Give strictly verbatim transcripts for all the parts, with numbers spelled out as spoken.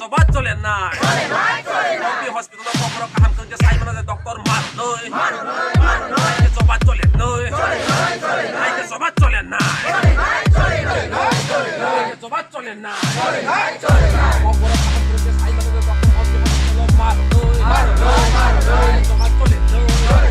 Choba chole nai. Hospital o kokborok kaham khe sai mano de doctor mar noi. Ai ke choba chole noi. Ai ke choba chole nai. Ai ke choba chole nai. Kokborok kaham khe sai mano de doctor mar noi. Ai ke choba chole noi.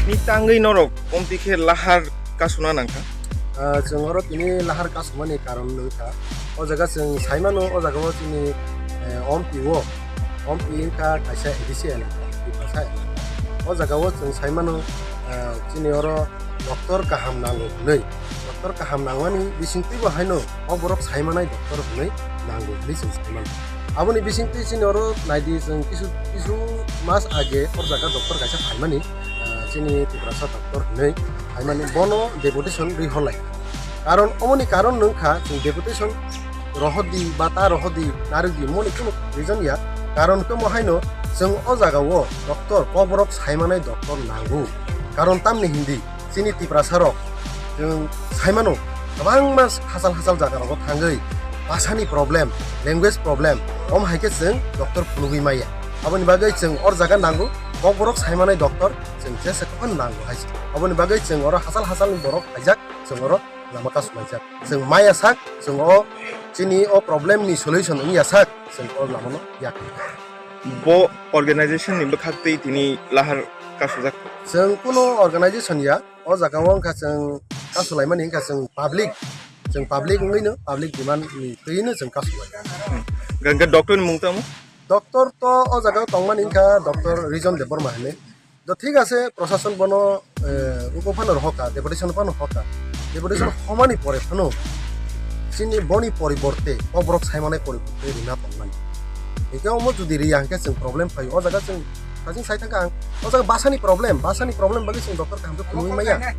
Ni tangwi norok omtwi khe lahar kasuna nangkha. Ah, chwng oro tini lahar kasumani karon wngkha. O jaga chwng saimano, o jaga o chini, eh, omtwi o, omtwi wngkha kaisa A D C elaka, Tiprasa elaka. O jaga o chwng saimano, ah, chini oro doctor kaham nango hwnwi. Doctor kaham nangmani bisingtwibo haino o borok saimanai doctor hwnwi nango hwnwi chwng saimano. Aboni bisingtwi chini oro naidi chwng kisu, kisu mas age o jaga doctor kaisa phaimani, ah, chini Tiprasa doctor hwnwi phaimani bono deputation rwi horlai. Karon omoni karon wngkha chwng deputation rohordi ba ta rohordi narwkdi moni kunu reason ya. Karon khe mo haino Chwng o jagao doctor, kokborok saimanai doctor nango. Karon tamni hindi chini Tiprasa rok chwng saimano kwbangma hachal hachal jaga rogo thangwi bhasani problem, language problem, om hai khe chwng doctor phunugwi maya. Aboni bagwi chwng o jaga nango, kokborok saimanai doctor chwng jesa kwphano nango hai se. Aboni bagwi chwng oro hachal hachalni borok phaijak, chwng oro lama kasulaijak. Chwng maya sak, chwng o chini o problem ni solution wngya sak, chwng o lama no yak. Bo organization ni bwkhak twi tini lahar kasujak. Chwng kuno organization ya, o jaga o wngkha chwng kasulaimani wngkha chwng public, chwng public wngwi no public demand ni twi no chwng kasulai. Gangga doctor ni mung tamo? Doctor to o jaga o tongmani wngkha Doctor Rijon Debbarma hinwi. Do thik ase, prosason bono, eh, uko phano rohorkha, deputation phano hoka. Deputation homani pore phano chini boni poriborte, o borok saimanai poriborte rina tongmani. Hingke omo jodi riya hingke chwng problem phaio. O jaga chwng, chwng sai thangkha ang, o jaga basani problem, basani problem bagwi chwng doctor kaham khe phunugwi maya.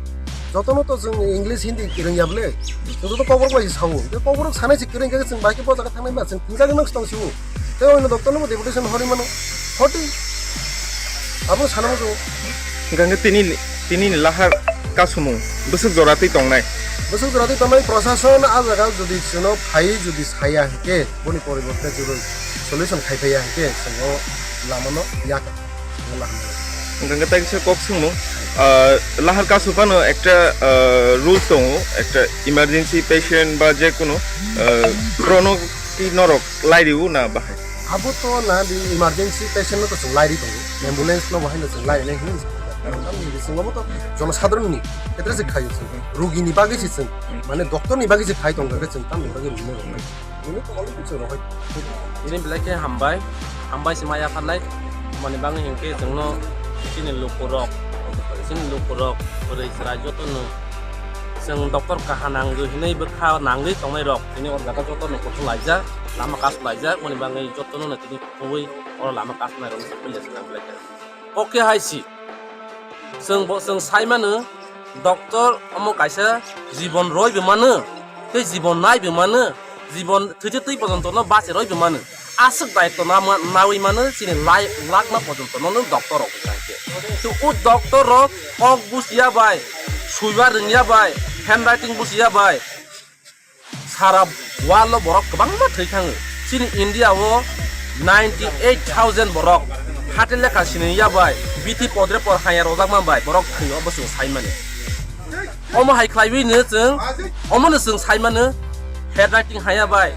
Jotono to chwng English, Hindi rwngya bwle. Chwng joto kokborok bai sao. Hingke kokborok sanai se kwrwng khe chwng bai khe bo jaga thangnai ma, chwng thingjagwi nang tong sio. Tei oino doctor no bo deputation horwi mano. Hoti. Abo sana muchungo. Hingkha hingke tini, tini ni lahar kasumung bwswk jora twi tongnai. Bwswk jora twi tongnai, prosason a jaga jodi chwngno phaiwi jodi saya hingke boni poriborte jodi solution khai phaiya hingke chwng o lama no yak. Hingkha hingke tei kisa kok swngmung, ah, lahar kasu phano ekta, ah, rules tongo, ekta emergency patient ba je kono, ah, chrono twi norok lairiu na bahai? Abo to na di emergency patient no to chwng lairi tongo, ambulance no bahai no chwng lairi nai hinwi. Tamni bisingo bo to jonosadharon ni khetre se khaio chwng. Rugi ni bagwi se chwng, mane doctor ni bagwi se khai tong kha chwng tamni bagwi rwmani rok nai. Bini to already chwng rohoi. Ini belai khe hambai, hambai se maya phanai. Mani bangwi hinkhe chwngno chini lukurok, chini lukurok, bwrwi chwrai jotono chwng doctor kaha nangwi hinwi bwkha nangwi tongnai rok, tini o jaga jotono kuthum laijak, lama kasu laijak, mani bangwi jotono no tini kuthumwi oro lama kasu nai rok se puila se nang belai khe. Oke hai si. Chwng bo, chwng sai mano, doctor omo kaisa jibon roi bo mano, tei jibon nai bo mano, jibon thwise twi pojonto no bache roi bo mano. Aswk daitw na ma-, nawi mano chini lai lakma pojonto no doctor rok hwnkhe. To o doctor rok kok busiya bai, suiba rwngya bai, handwriting busiya bai, sara world o borok kwbangma thwi thango. Chini India o ninety eight thousand borok hati lekha siniya bai, bithi podre por haya rojakma bai borok thwio, bo chwng sai mani. Omo hai khlaiwi no chwng, omo no chwng sai mano, handwriting haya bai,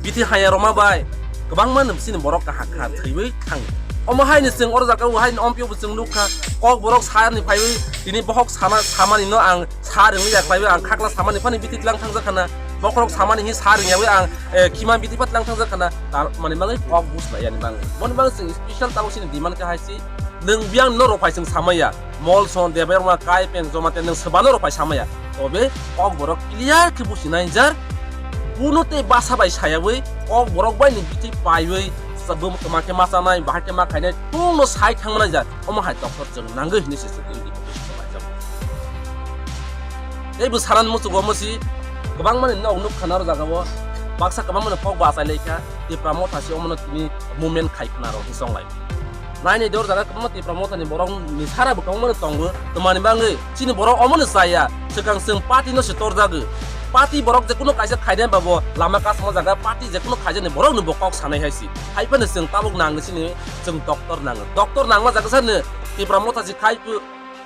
bithi haya roma bai, kwbangma no chini borok kaham kha thwiwi thango. Omo hai no chwng oro jaga o hai no ompio bo chwng nukha, kok borok sani phaiwi tini bohok sama, samani no ang sa rwngwi ya khlaiwi ang khakla samani phani bithi tlang thangjak khana, bokhorok samani hi sa rwngyawi ang, eh, khima bithi pha tlang thangjak khana, tar mani bagwi kok bus lai yani bagwi. Boni bagwi chwng special tabuk chini demand kha hai si, nwng biyang no rok phai chwng samaya, Molson, Debbarma, Kai, Peng, Jomate nwng swbano rok phai samaya. Tobe kok borok clear khe businai jar, kuno tei basa bai sayawi kok borok bai ni bithi paiwi, sa-, bum-, toma khe ma chanai, bahai khe ma khainai, tungno sai thangmani jar. Omo hai doctor chwng nangwi hinwi se chwng tei bo sanani muchungo omo si kwbangma ni nok nuk khana o jaga o baksa kwbangma ni kok bo achai lai kha, Tipra Motha si omo no tini movement khai khna rok hwnwi chonglai. Nai nai dor jaga kwbangma Tipra Motha ni borok ni sara bo kwbangma no tongo, twmani bagwi chini borok omo no chaya, swkang chwng party no se torjago. Party borok je kuno kaisa khainai ba bo lama kasma jaga party je kuno khaijani borok no bo kok sanai hai si. Hai phano chwng tabuk nang ni chini chwng doctor nango. Doctor nangma jaga sa no Tipra Motha si khai phu,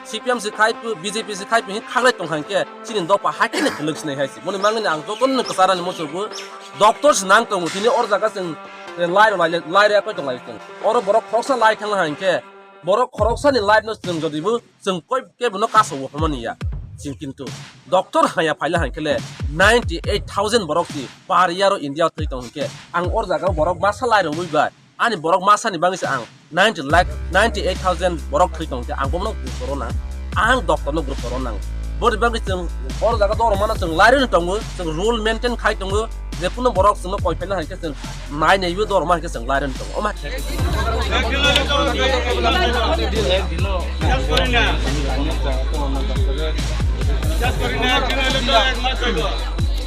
C P M si khai phu, B J P si khai phu, hin khaglai tong kha hinkhe chini dopha hai khe no kwlwk sinai hai si. Boni bagwi no ang jotono no kwcharani muchungo doctor se nang tongo. Tini or jaga chwng, eh, lai rw lai, lai rw koi tong lai chwng. Oro borok khoroksa lai thang ha hinkhe borok khoroksani life no chwng jodi bo chwng koi kebo no kaso o hwnmani ya. Chwng kintu doctor haya phaila hinkhe le ninety eight thousand borok si per year o India o thwi tong hinkhe ang or jaga o borok masa lai rw bai. Ani borok masani bagwi se ang ninety lakh, ninety eight thousand borok thwi tong khe ang bono group rw nang, ang doctor no group rw nang. Boni bagwi chwng or jaga dor mano chwng lairino tongo, chwng rule maintain khai tongo, je kuno borok chwngno koi phaina hai khe chwng nai naiwi dor ma hai khe chwng lairino tongo. Oma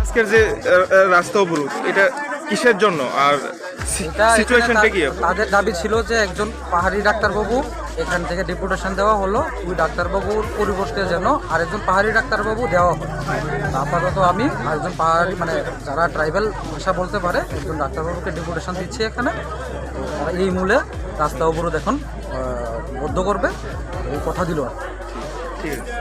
আজকের যে আহ, আহ, রাস্তা অবরোধ, এটা কিসের জন্য আর সি- এটা এখানে সিচুয়েশনটা তা- কি? তাদের দাবি ছিল যে একজন পাহাড়ি ডাক্তারবাবু এখান থেকে ডেপুটেশন দেওয়া হলো, ওই ডাক্তারবাবুর পরিবর্তে যেন আরেকজন পাহাড়ি ডাক্তারবাবু দেওয়া হয়। আপাতত আমি আরেকজন পাহাড়ি, মানে, যারা ট্রাইবাল ভাষা বলতে পারে, একজন ডাক্তারবাবুকে ডেপুটেশন দিচ্ছি এখানে। তো তারা এই মূলে রাস্তা অবরোধ এখন আহ, বন্ধ করবে, এই কথা দিল আর কি। ঠিক আছে।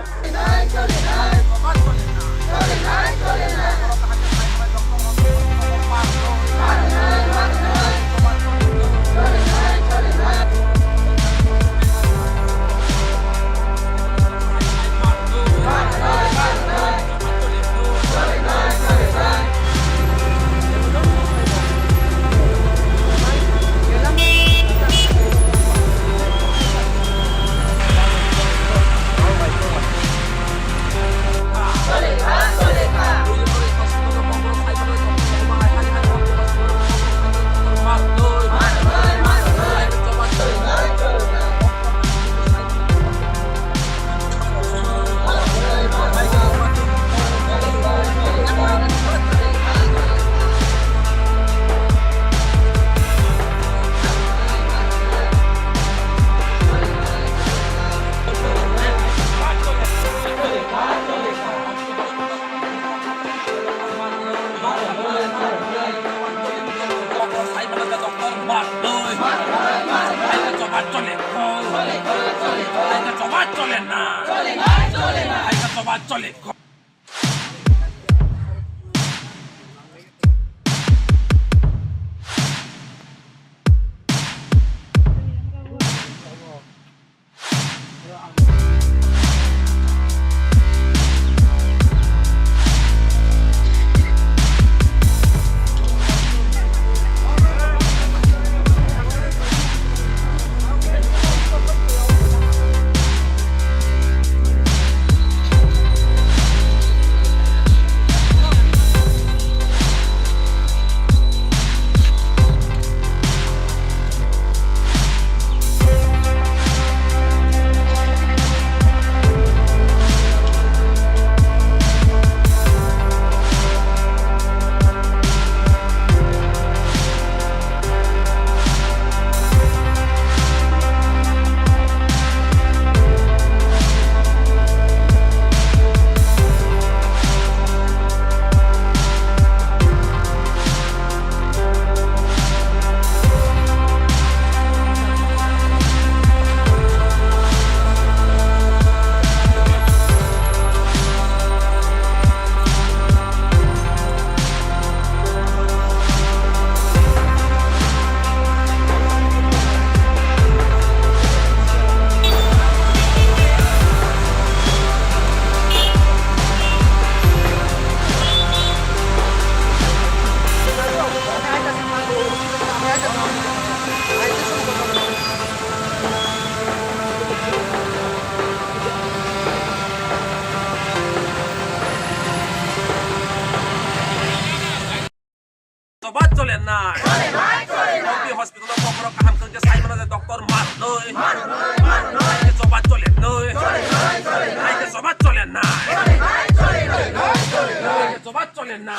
Sobat চলে না। Hospital o kokoro kaham khe sai mano je doctor mano noi. Sobat চলে নয়। Sobat চলে না। Sobat চলে না।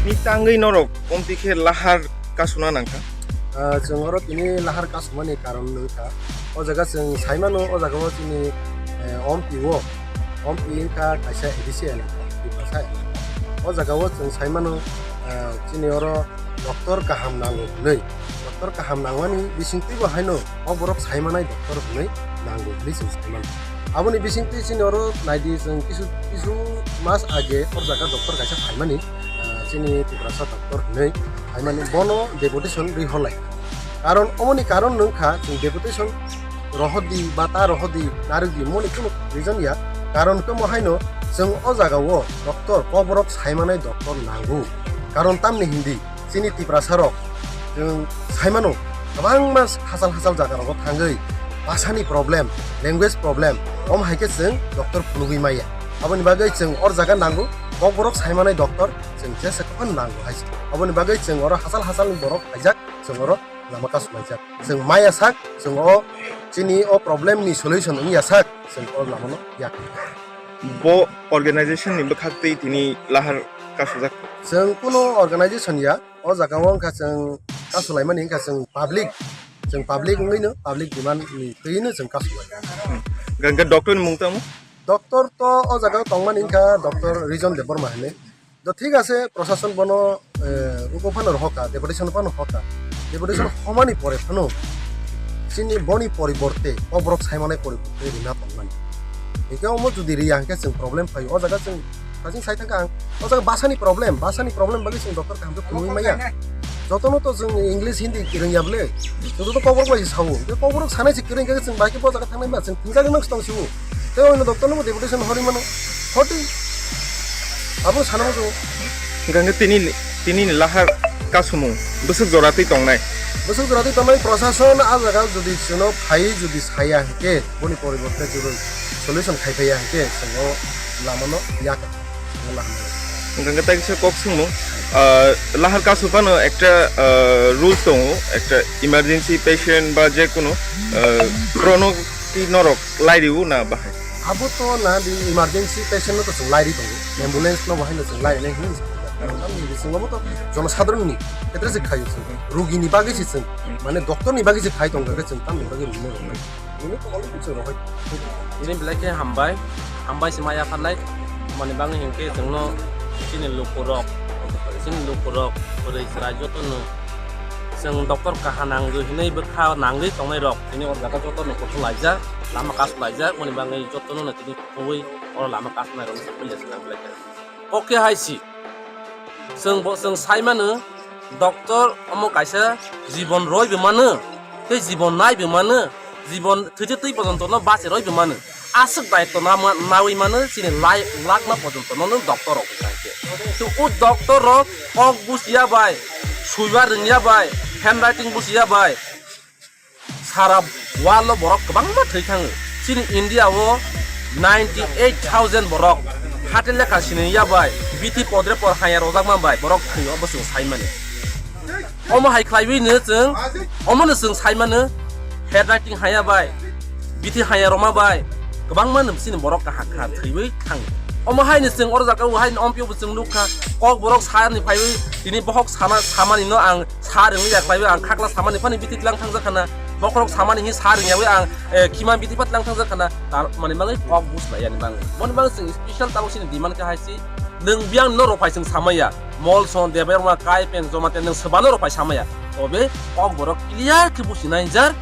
Ni tangwi norok omtwi khe lahar kasuna nangkha? Ah, chwng oro tini lahar kasumani karon wngkha. O jaga chwng sai mano, o jaga o chini, eh, omtwi o, omtwi wngkha kaisa A D C elaka, Tiprasa elaka. O jaga o chwng sai mano, ah, chini oro doctor kaham nango hwnwi. Doctor kaham nangmani bisingtwi bo haino o borok sai manai doctor hwnwi nango hwnwi chwng sai mano. Aboni bisingtwi chini oro naidi chwng kisu, kisu mas age o jaga doctor kaisa phaimani, ah, chini Tiprasa doctor hwnwi phaimani bono deputation rwi horlai. Karon omoni karon wngkha chwng deputation rohordi ba ta rohordi narwkdi moni kunu reason ya. Karon khe mo haino chwng o jaga o doctor koborok sai manai doctor nango. Karon tamni hindi chini Tiprasa rok chwng sai mano kwbangma hachal hachal jaga rogo thangwi bhasani problem, language problem, om hai khe chwng doctor phunugwi maya. Aboni bagwi chwng or jaga nango koborok sai manai doctor chwng jesa kwphano nango hai se. Aboni bagwi chwng oro hachal hachal ni borok phaijak, chwng oro lama kasumajak. Chwng maya sak, chwng o chini o problem ni solution wngya sak, chwng o lama no yak. Bo organization ni bwkhak twi tini lahar kasujak. Chwng kuno organization ya, o jaga o wngkha chwng kasulaimani wngkha chwng public, chwng public wngwi no public demand ni twi no chwng kasulai. Gangka doctor ni mung tamo? Doctor to o jaga o tongmani wngkha Doctor Rijon Debbarma hinwi. To thik ase, prosason bono, eh, uko phano rohorkha, deputation phano hoka. Deputation homani pore phano chini boni poriborte, o borok saimanai poriborte rina tongmani. Hingke omo jodi riya hingke chwng problem phaio. O jaga chwng, chwng sai thangkha ang, o jaga basani problem, basani problem bagwi chwng doctor kaham khe phunugwi maya. Jotono to chwng English, Hindi rwngya bwle. Joto to koborok bai se sao. Hingke koborok sanai se kwrwi hingke chwng bai khe bo jaga thangnai ma, chwng thwngjagwi nok se tong sio. Tei oino doctor no bo deputation horwi mano. Hoti. Abo sana muchungo. Hingkha hingke tini, tini ni lahar kasumung bwswk jora twi tongnai. Bwswk jora twi tongnai, prosason a jaga jodi chwngno phaiwi jodi saya hingke boni poriborte jodi solution khai phaiya hingke chwng o lama no yak. Hingkha hingke tai kisa kok swngmung, ah, lahar kasu phano ekta, ah, rules tongo, ekta emergency patient ba je kunu, ah, borokno twi norok lai rw na bahai? Abo to na di emergency patient no to chwng lai ri tongo, ambulance no bahai no chwng lai rinai hinwi chwng. Tamni bisingo bo to jonosadharon ni khetre se khaio chwng. Rugi ni bagwi se chwng, mane doctor ni bagwi se khai tong khe chwng tamni bagwi rwino rwnai. Ini belai khe hambai, hambai se ma yapharnai, mani bagwi hinkhe chwngno chini lukurok, chini lukurok, bwrwi chwrai jotono chwng doctor kaha nangwi hinwi bwkha nangwi tongnairok tini o jaga jotono kuthum laijak, lama kasulaijak, mani bagwi jotono tini kuthumwi oro lama kasulairokno se puila se nang belai khe. Kok khe hai si. Chwng bo, chwng sai mano, doctor omo kaisa jibon roi bo mano, tei jibon nai bo mano, jibon thwite twi pojonto no bache roi bo mano. Aswk daitto nama-, nawi mano chini lai-, lakma pojonto no doctor rok wngkha khe. To o doctor rok kok busia bai, suiba rwngya bai, handwriting busia bai, sara world o borok kwbangma thwi thango. Chini India o ninety eight thousand borok hati lekha siniya bai, bithi podre por haya rojakma bai borok thwi o bwswng saimani. Omo hai khlaiwi no chwng, omo no chwng saimano, handwriting haya bai, bithi haya roma bai, kwbangma no chini borok kaham kaham thwiwi thango. Omo hai no chwng oro jaga o hai no ompio bo chwng nukha, kok borok sani phaiwi tini bohok sana, samani no ang sa rwngwi ya khlaiwi ang khakla samani phani bithi tlang thangjak khana, bokhorok samani hi sa rwngyawi ang, eh, khima bithi pha tlang thangjak khana, tar mani bagwi kok bus lai yani bagwi. Moni bagwi chwng special tabuk chini demand khe hai si, nwng biyang no rok phai chwng samaya, Molson, Debbarma, Kai, Pen, Jamatia nwng swbano rok phai samaya. Tobe kok borok clear khe busi nai jar,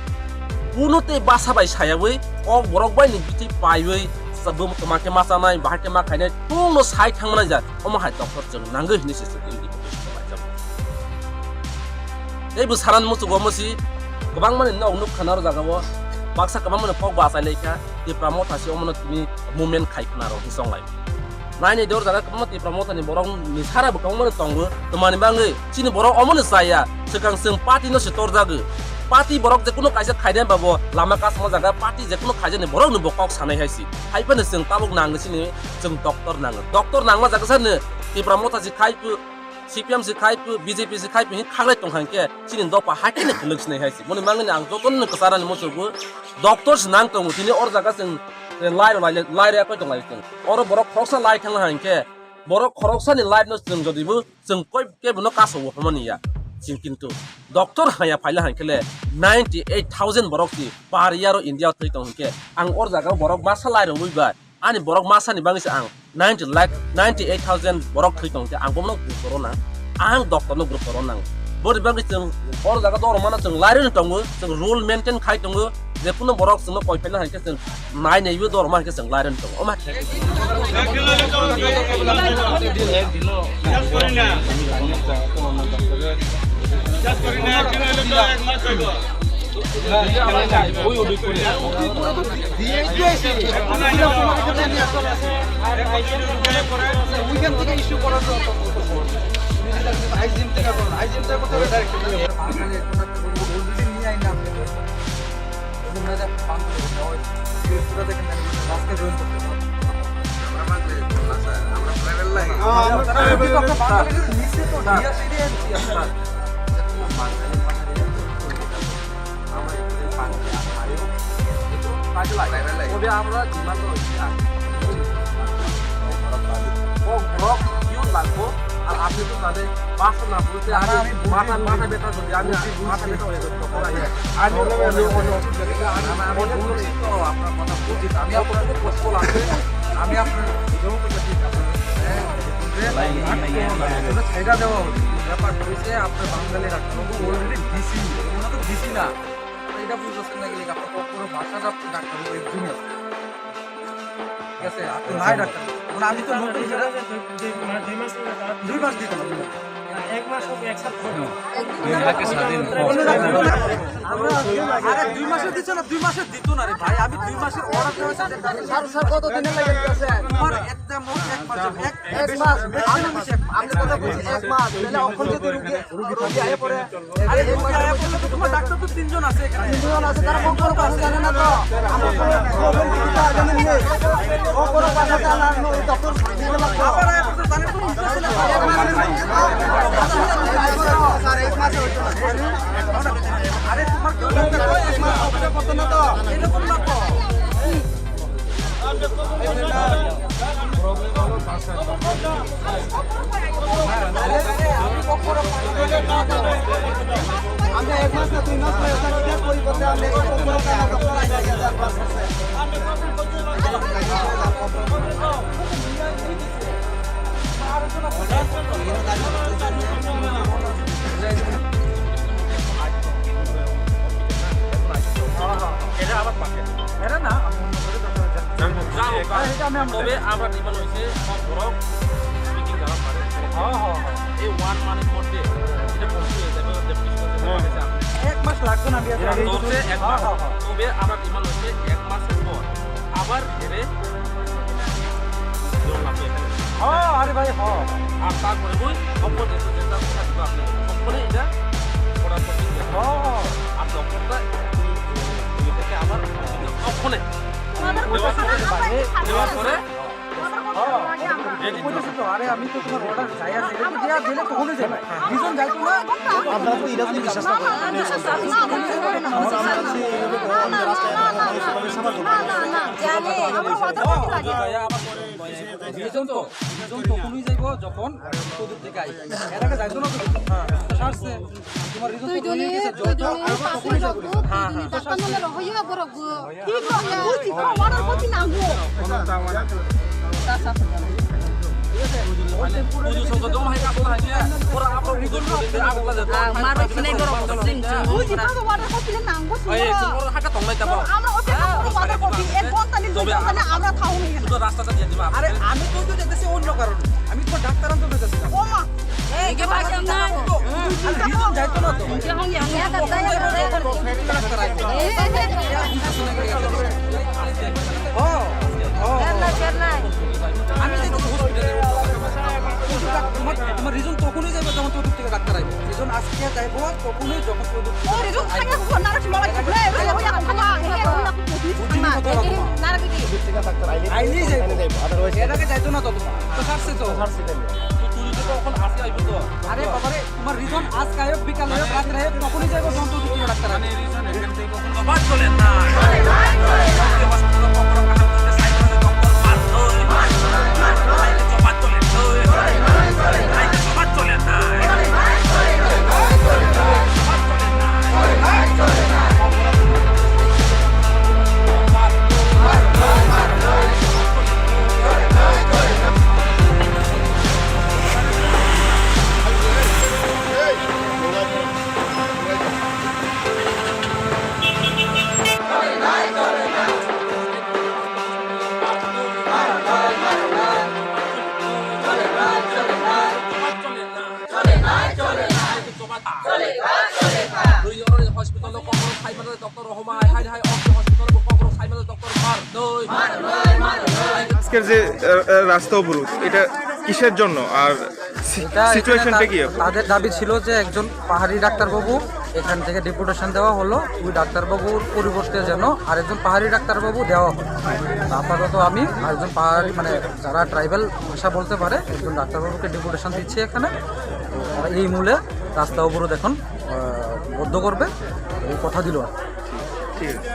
kuno tei basa bai sayawi, kok borok bai ni bithi paiwi, sa-, bum-, toma khe ma chanai, bahai khe ma khainai, tungno sai thangma nai jar. Omo hai doctor chwng nangwi hinwi se chwng. Tei bo sanani muchungo omo si kwbangmani nok nuk khana o jaga o baksa kwbangmani kok bo achai lai kha, Tipra Motha si omono tini movement khai khna rok hwnwi chong lai. Nai nai de o jaga kwbangma Tipra Motha ni borok ni sara bo kwbangmani tongo, twmani bagwi chini borok omono chaya, swkang chwng party no se torjago. Party borok je kunu kaisa khainai ba bo lama kasma jaga party je kunu khaijakni borok no bo kok sanai hai si. Hai phano chwng tabuk nango chini chwng doctor nango. Doctor nangma jaga sa no Tipra Motha si khai phu, C P M se khai phu, B J P se khai phu, hing khaklai tong kha hingkhe chini dopha hai khe kwlwk sinai hai se. Boni mangni ang jotono kwcharani muchungo doctor se nang tongo, tini or jaga chwng lai rw lai, lai rw yakoi tong lai chwng. Oro borok khoroksa lai thang ha hingkhe borok khoroksani life no chwng jodi bo chwng koi kebo no kaso o hwnmani ya. Chwng kintu doctor haya phaila hingkhe le ninety eight thousand borok si per year o India o thwi tong hingkhe ang or jaga o borok masa lai rw bai. Ani borok masani bagwi se ang ninety lakh, ninety eight thousand borok thwi tong khe ang bono group rw nang, ang doctor no group rw nang. Boni bagwi chwng or jaga dormano chwng lairwino tongo, chwng rule maintain khai tongo, je kuno borok chwngno koi phaina hai khe chwng nai naiwi dorma hai khe chwng lairwino tongo. Omo hai khe ওইখান থেকে ইস্যু করার জন্য তো করতেছে। আইজিএম থেকে করো, আইজিএম থেকে করতে হবে ডাইরেক্ট। বাঙালি একটা কোনো already নিয়ে আইন না আপনি। ওই যে মেয়েদের বাঙালি হইতে হয়, পুরা দেখেন না, আজকে জয়েন করতে হবে। আমরা বাঙালি না, স্যার, আমরা ট্রাইবেল লাগে। হ্যাঁ, আমরা ট্রাইবেল। বাঙালির নিচে তো ডিএসসি দিয়ে আনছি আমরা। বাঙালি, বাঙালি। তবে আমরা ডিমান্ড করছি, আর ও ব্লক কিউ লাগবো, আর আপনি তো তাদের বাসা না বলতে আরে আমি মাথা, মাথা ব্যথা যদি আমি মাথা ব্যথা হয়ে যাবে, তখন আমি, আমি, আমি, আমি, আমি বুঝছি তো আপনার কথা বুঝছি, আমি আপনার কষ্ট লাগবে, আমি আপনার ছেড়ে দেওয়া উচিত। ব্যাপার হয়েছে আপনার বাঙালি ডাক্তারবাবু অলরেডি ডিসি, ওনারা তো ডিসি না। এটা বুঝতেছেন না, গেলে আপনার কখনো ভাষাটা ডাক্তার হবে জুনিয়র। ঠিক আছে? আপনি নাই ডাক্তার। মানে আমি তো নতুন সেটা দুই মাস, দুই মাস দিতে হবে। এক মাস হোক, এক সপ্তাহ হোক। দুই মাসে স্বাধীন। আমরা, আরে দুই মাসে দিচ্ছে না, দুই মাসে দিত না রে ভাই। আমি দুই মাসের অর্ডার দেওয়া হয়েছে। স্যার, স্যার, কত দিনের লাগে আছে? আমার একটা মোট এক মাস, এক এক মাস। আমি, আমি কথা বলছি, এক মাস। তাহলে অখন যদি রুগী, রুগী আইয়া পড়ে, আরে, রুগী আইয়া পড়লে তো তোমার ডাক্তার তো তিনজন আছে এখানে। তিনজন আছে, তারা কক্কর ভাষা জানে না তো। আমরা কোনো প্রবলেম কিছু আগে নেই। কক্কর ভাষা জানা, ডক্টর দিতে লাগবে। আবার আইয়া পড়লে তাহলে তো বুঝতেছে না। স্যার, এক মাসে হইতো না। আরে, তোমার কেউ ডাক্তার হয়, এক মাস অপেক্ষা করতে না তো। এরকম না তো। আমরা এক মাস না দুই মাস হয়ে গেছে, এটার পরিবর্তে আমরা এই কক্কর ভাষা জানা ডক্টর আইয়া গেছে। এটা আবার পাকে। এটা না, আমি অন্য করে দরকার হচ্ছে। যাই হোক, যাই হোক, হ্যাঁ, এটা আমি, আমি তবে আমরা ডিমান্ড হইছে সব বড় মিটিং যারা পারে। হ্যাঁ, হ্যাঁ, হ্যাঁ। এই ওয়ান মান্থের মধ্যে এটা কমপ্লিট হয়ে যাবে, ওদের বিশ বছর হ্যাঁ। হয়ে যাবে। এক মাস লাগবে না, বিয়ে এটা করতে। ধরছে এক হ্যাঁ, মাস। হ্যাঁ, হ্যাঁ। তবে আমরা ডিমান্ড হইছে এক মাসের পর আবার এরে জোর লাগবে এখানে। হ্যাঁ, আরে ভাই, হ্যাঁ। আর তারপরে ওই সম্পর্কে যেটা কথা ছিল আপনি, তখনই এটা করার পর কিন্তু হ্যাঁ, হ্যাঁ। আর তখনটা ওই, ওই, ওইটাকে আবার তখনই ওটা করতে পারে। দেওয়ার পরে হ্যাঁ। এই দিন বুঝেছি তো, আরে আমি তো তোমার অর্ডার চাই আছে, এটা তো দেওয়া দিলে তো হয়ে যাবে। দুজন যাইতো না। আপনারা তো এটা যদি বিশ্বাস না করেন, আমরা হচ্ছে এইভাবে বন্ধ রাস্তায় আমরা সবাই সবার জন্য। না, না, না, না, না, না, না, জানি, আমরা অর্ডার করতে লাগে। দুজন তো, দুজন তখনই যাইবো যখন চৌদ্দ দিকে আইবে। এর আগে যাইতো না তো। হ্যাঁ, তো সারছে। তোমার রিজন তো দুইজনে, হয়ে গেছে, যত দুইজনে আরো পাশে তখনই যাবো। রাখবো, হ্যাঁ, দুইজনে হ্যাঁ। ডাক্তার নামে রহইয়া বড় গো। ঠিক আছে, বুঝছি, খাওয়ানোর প্রতি নামবো। ঠিক আছে? বুঝু সঙ্গে দম হাই কাপড় হাই দিয়া, ওরা আপনার রিজন করে দিয়ে, আর ওগুলা যেত। মারো সিনে গরম সিং। বুঝছি, খাওয়ানোর প্রতি নামবো। এই, ওরা হাঁটা তংলাই তাবো। আমরা ওকে খাওয়ানোর প্রতি এক ঘন্টা নিয়ে দুই ঘন্টা নিয়ে আমরা খাওয়ানো এখানে। শুধু রাস্তাটা দিয়ে দিবা। আরে, আমি তো যেতেছি অন্য কারণে। আমি তো ডাক্তার আনতে যেতেছি। ও মা, আমি যাইবো তো হসপিটালে। কিন্তু ডাক-, তোমার, তোমার রিজন তখনই যাইবো যখন চৌদ্দ থেকে ডাক্তার আইবো। রিজন আজকে যাইবো তখনই যখন চৌদ্দ থেকে ও, রিজন থাকে, ও, নারক মারা কি? হে, হে, ওই এখন খাবা, হে, ওই এখন বুদ্ধি। বুদ্ধি মতো রাখো। নারক কি? আইলেই যাইবো। এর আগে যাইতো না তো তোমার। তো ছাড়ছে তো। তো তুই তো এখন আজকে আইবো তো। আরে বাবারে, তোমার রিজন আজকে আয়োগ, বিকালে আয়োগ, রাত্রে আয়োগ, তখনই যাইবো যখন চৌদ্দ থেকে ডাক্তার আইবো। মানে রিজন এখান থেকে কখনো বাদ চলে না। আজকের যে আহ, আহ, রাস্তা অবরোধ, এটা কিসের জন্য? আর সি- এটা এখানে সিচুয়েশনটা তার- কি এখন? তাদের দাবি ছিল যে একজন পাহাড়ি ডাক্তারবাবু এখান থেকে ডেপুটেশন দেওয়া হলো, ওই ডাক্তারবাবুর পরিবর্তে যেন আরেকজন পাহাড়ি ডাক্তারবাবু দেওয়া হয়। তো আপাতত আমি আরেকজন পাহাড়ি, মানে, যারা ট্রাইবাল ভাষা বলতে পারে, একজন ডাক্তারবাবুকে ডেপুটেশন দিচ্ছি এখানে। তো তারা এই মূলে রাস্তা অবরোধ এখন আহ, বন্ধ করবে, এই কথা দিল আর কি। ঠিক আছে।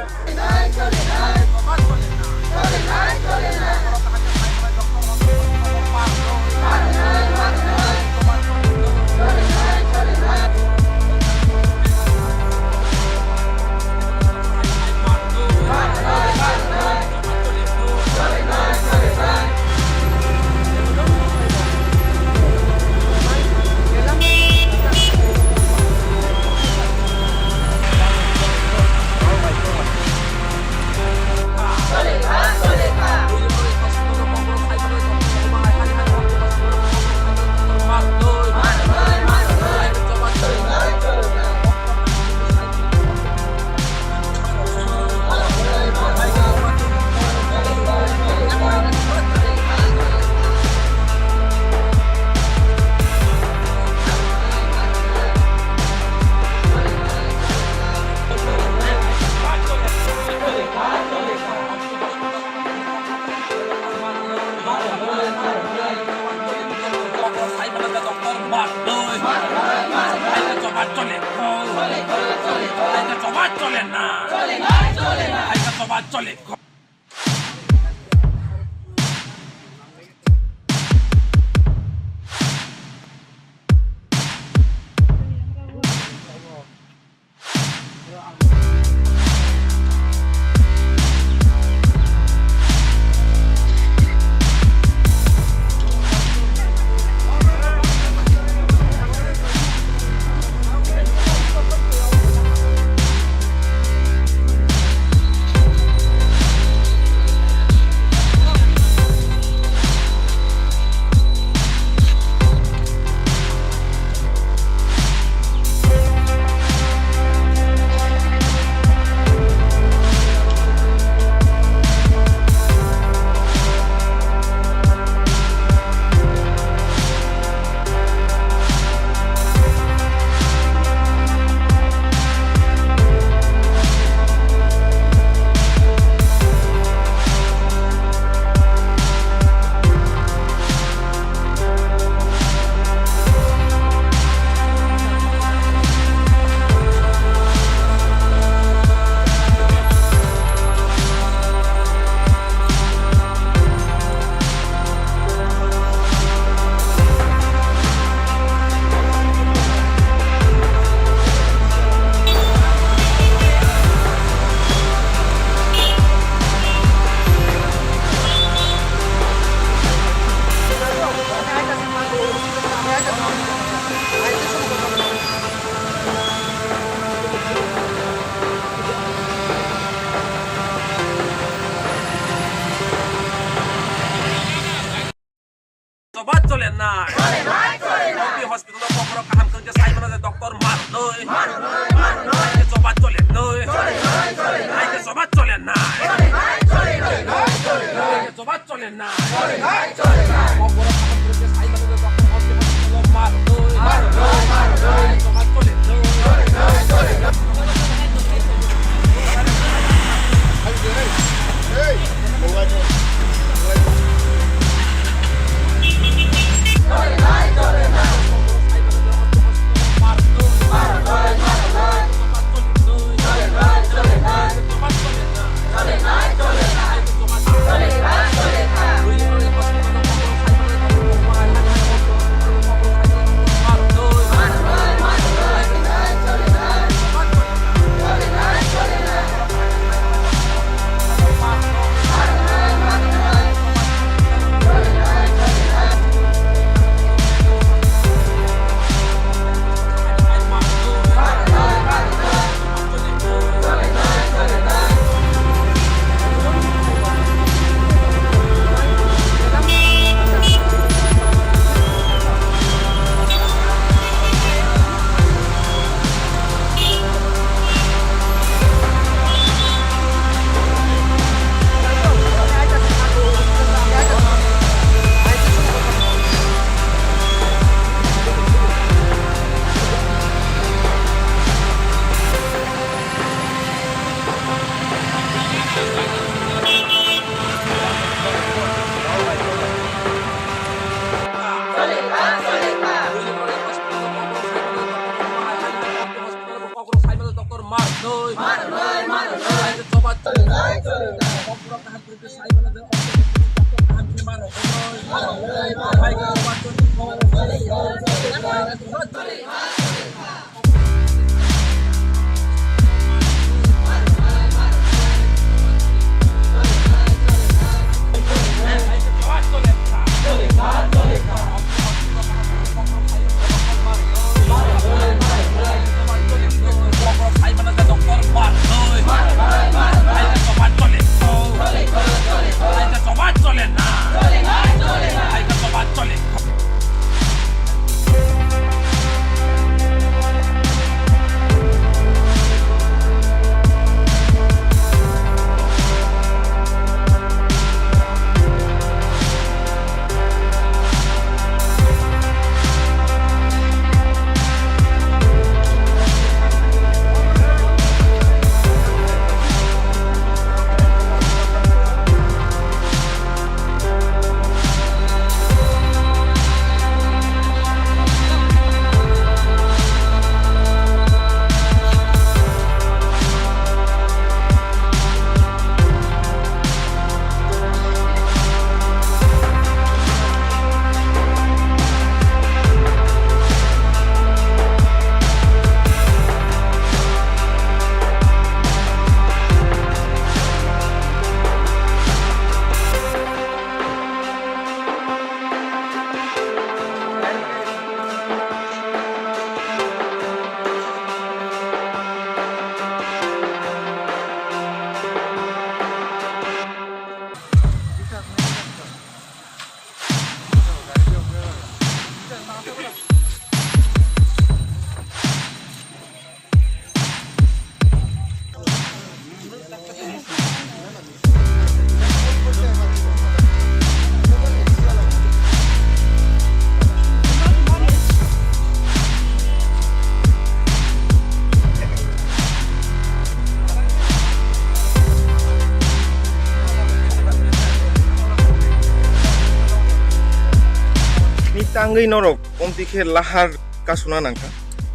Ni tangwi norok omtwi khe lahar kasuna nangkha?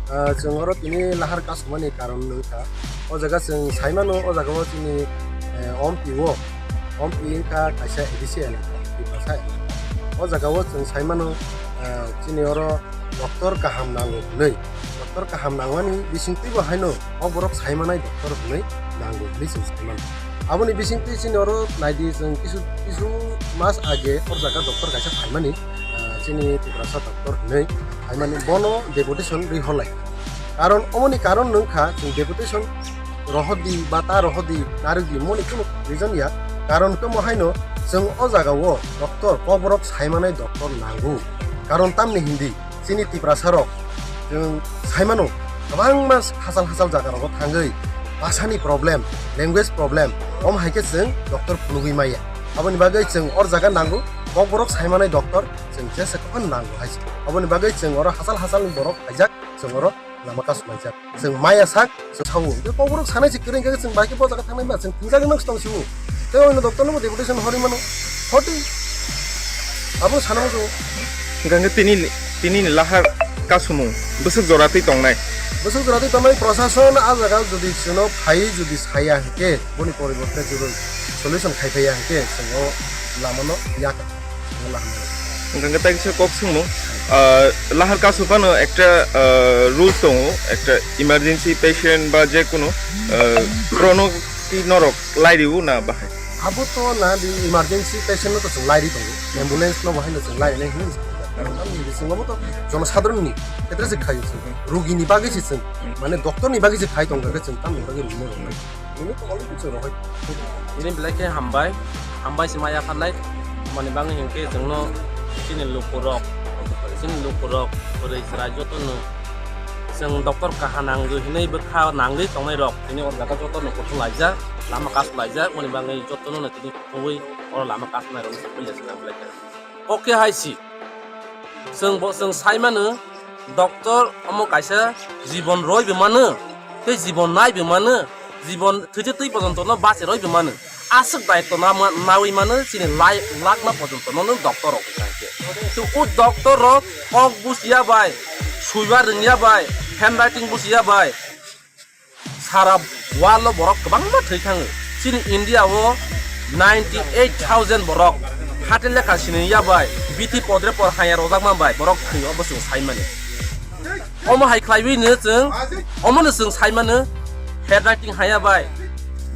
Ah, chwng oro tini lahar kasumani karon wngkha. O jaga chwng saimano, o jaga o chini, eh, omtwi o, omtwi wngkha kaisa A D C elaka, Tiprasa elaka. O jaga o chwng saimano, eh, chini oro doctor kaham nango hwnwi. Doctor kaham nangmani bisingtwi bo haino o borok saimanai doctor hwnwi nango hwnwi chwng saimano. Aboni bisingtwi chini oro naidi chwng kisu, kisu mas age o jaga doctor kaisa phaimani, ah, chini Tiprasa doctor hwnwi phaimani bono deputation rwi horlai. Karon omoni karon wngkha chwng deputation rohordi ba ta rohordi narwkdi moni kunu reason ya. Karon tamo haino chwng o jaga o doctor, kokborok saimanai doctor nango. Karon tamni hindi chini Tiprasa rok chwng saimano kwbangma hachal hachal jaga rogo thangwi bhasani problem, language problem, om hai khe chwng doctor phunugwi maya. Aboni bagwi chwng or jaga nango, kokborok saimanai doctor, chwng jesa kokno nango hai se. Aboni bagwi chwng oro hachal hachalni borok phaijak, chwng oro lama kasulaijak. Chwng maya sak, chwng sao. Tei kokborok sanai se kwrwi hwnkhe chwng bai khe bo jaga thangnai ba, chwng thwngjakgwi nang tong sio. Tei oino doctor no bo deputation horwi mano. Hoti. Abo sana muchungo. Hwnkhe tini, tini ni lahar kasumung bwswk jora twi tongnai? Bwswk jora twi tongnai, prosason a jaga jodi chwngno phai jodi saya hwnkhe, boni poriborte jodi solution khai phaiya hwnkhe, chwng o lama no yak. Hwnkhe tai kisa kok swngmung, ah, lahar kasu phano ekta, ah, rules tongo, ekta emergency patient ba je kunu, ah, borokno twi norok lai rw na bahai? Abo to na di emergency patient no to chwng lai ri tongo, ambulance no bahai no chwng lai nai hwnwi. Karon tamni bisingo bo to jonosadharon ni khetre se khaio chwng, rogi ni bagwi se chwng, mane doctor ni bagwi se khai tong khe chwng tamni bagwi rwino rwnai. Ini belai khe hambai, hambai se ma yapharnai, mani bagwi hinkhe chwngno chini lukurok, chini lukurok, bwrwi chwrai jotono chwng doctor kaha nangwi hinwi bwkha nangwi tongnairok tini o jaga jotono kuthum laijak, lama kasulaijak, mani bagwi jotono tini kuthumwi oro lama kasulairok wngkha puila se nang belai khe. Oke hai si. Chwng bo, chwng sai mano, doctor omo kaisa jibon roi bo mano, tei jibon nai bo mano, jibon thwite twi pojonto no bache roi bo mano. Aswk daitw na ma-, nawi mano chini lai lakma pojonto no nwng doctor rok wngkha khe. To o doctor rok kok busiya bai, suiba rwngya bai, handwriting busiya bai, sara world o borok kwbangma thwi thango. Chini India o ninety eight thousand borok hati lekha siniya bai, bithi podre por haya rojakma bai borok thwi, obo chwng sai mani. Omo hai khlaiwi no chwng, omo no chwng sai mano, handwriting haya bai,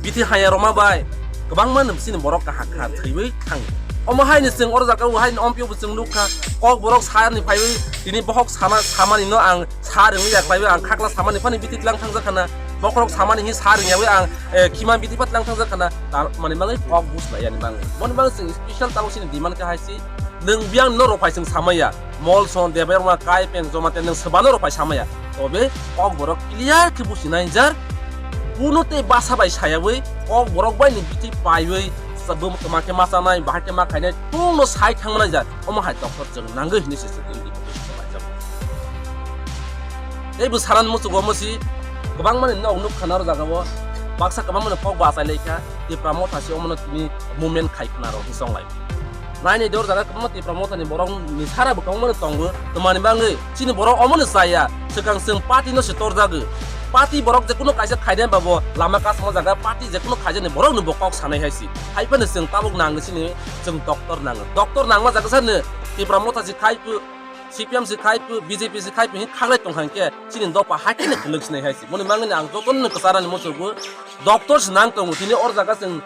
bithi haya roma bai, kwbangma no chini borok kaham kaham thwiwi thango. Omo hai no chwng oro jaga o hai no ompio bo chwng nukha, kok borok sa ni phaiwi tini bohok sama, samani no ang sa rwngya khlaiwi ang khakla samani phani bithi tlang thangjak khana, bokhorok samani hi sa rwngyawi ang, eh, khima bithi pha tlang thangjak khana, ta-, mani bagwi kok bus lai yani bagwi. Boni bagwi chwng special tabuk chini demand khe hai si, nwng biyang no rok phai chwng samaya, mol son, Debbarma, Kai, Peng, Joma, te nwng swbano rok phai samaya. Tobe kok borok clear khe busi nai jar, kuno tei basa bai sayawi, kok borok bai ni bithi paiwi, sa-, bum-, toma khe ma chanai, bahai khe ma khainai, tungno sai thangma nai jar. Omo hai doctor chwng nangwi hwnwi se chwng tini deputation khe laijak. Tei bo saran muchungo omo si kwbangma ni nok nuk khana aro jaga o baksa kwbangma ni kok bo achai lai kha, Tipra Motha si omo no tini movement khai khna rok hwnwi chong lai. Nai nai dor jaga kwbangma Tipra Motha ni borok ni sara bo kwbangma no tongo, twmani bagwi chini borok omo no chaya, swkang chwng party no se torjago. Party borok je kuno kaisa khainai ba bo lama kasma jaga party je kuno khaijani borok no bo kok sanai hai si. Hai phano chwng tabuk nango chini chwng doctor nango. Doctor nangma jaga sa no Tipra Motha si khai phu, C P M si khai phu, B J P si khai phu, hin khaglai tong kha hinkhe chini dopha hai kheno kwlwk sinai hai si. Boni mangni ang jotono no kwcharani muchungo doctor se nang tongo. Tini or jaga chwng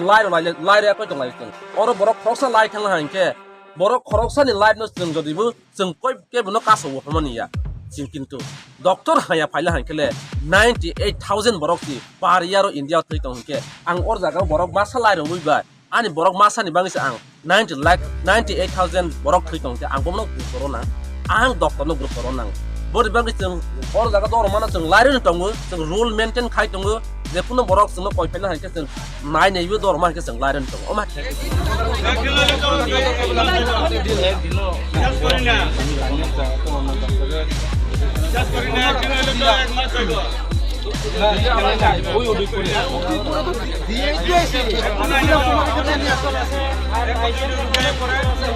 lai rw lai, lai rw koi tong lai chwng. Oro borok khoroksa lai thang ha hinkhe borok khoroksa ni life no chwng jodi bo chwng koi kebo no kaso bo hwnmani ya. Chwng kintu doctor haya phaila hinkhe le ninety eight thousand borok si per year o India o thwi tong hinkhe ang or jaga o borok masa lai rw bai. Ani borok masani bagwi se ang ninety lakh, ninety eight thousand borok thwi tong khe ang bono group oro nang, ang doctor no group oro nang. Boni bagwi chwng oro jaga doro mano chwng lairino tongo, chwng rule maintain khai tongo, je kuno borok chwngno koi phaina hai khe chwng nai naiwi doro ma hai khe chwng lairino tongo. Oma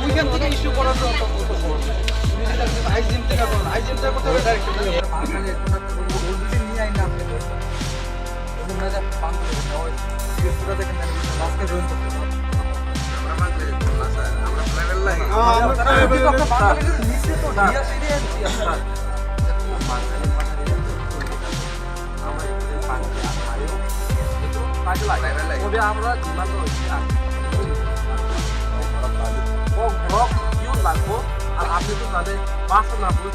ওইখান থেকে ইস্যু করার দরকার পড়তো। হাইজিন থেকে করো না, হাইজিন থেকে করতে হবে ডাইরেক্ট। তবে আমরা ডিমান্ড রয়েছি আর ও ব্লক পিওন লাগবো। আর আপনি তো তাদের বাসা না বলে